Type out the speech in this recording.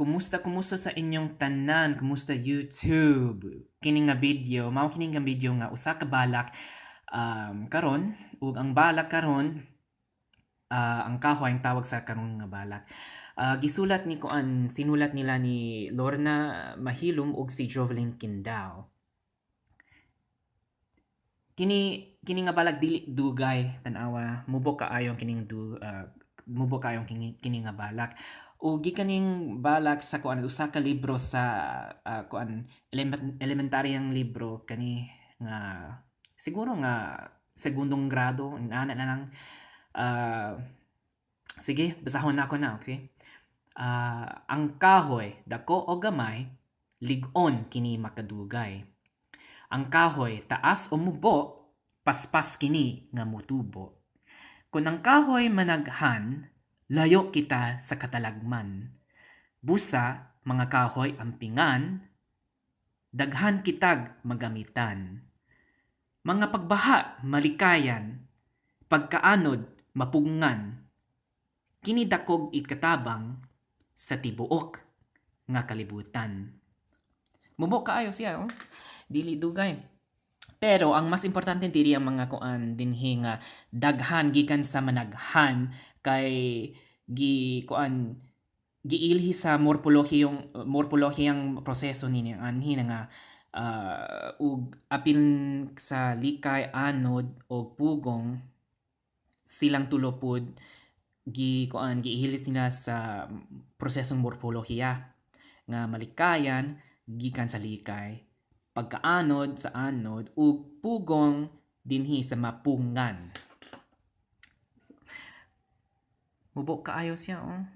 Kumusta, kumusta sa inyong tanan? Kumusta, YouTube? Kini nga video, mao kini nga video nga usa ka balak karon, ug ang balak karon, ang kahoy ang tawag sa karon nga balak. Gisulat ni kuan, sinulat nila ni Lorna Mahilum ug si Jovelyn Kindao. Kini kini nga balak dili dugay, tan-awa, mubo kaayo kining du mubo kaayo kini nga balak. Ug gikan ning balak sa kuan, usa ka libro sa kuan, elementaryang libro kani nga siguro nga segundong grado ana na lang. Sige, basahon nako na, okay? Ang kahoy dako o gamay, lig-on kini makadugay. Ang kahoy taas o mubo, paspas kini nga motubo. Kun ang kahoy managhan, layo kita sa katalagman. Busa mga kahoy ampingan, daghan kitag magamitan. Mga pagbaha malikayan, pagkaanod mapugngan. Kini dakog ikatabang sa tibuok nga kalibutan. Mubo kaayo siya, oh. Dili dugay. Pero ang mas importante diri ang mga kuan dinhi nga daghan gikan sa managhan kay gi kuan, giilhi sa morpolohiyang proseso nini anhi na nga ug apil sa likay, anod og pugong, silang tulo pod gi kuan, giihilis nila sa prosesong morpolohiya nga malikayan gikan sa likay, pagkaanod sa anod, ug pugong dinhi sa mapungan. So, mubo kaayo siya, oh.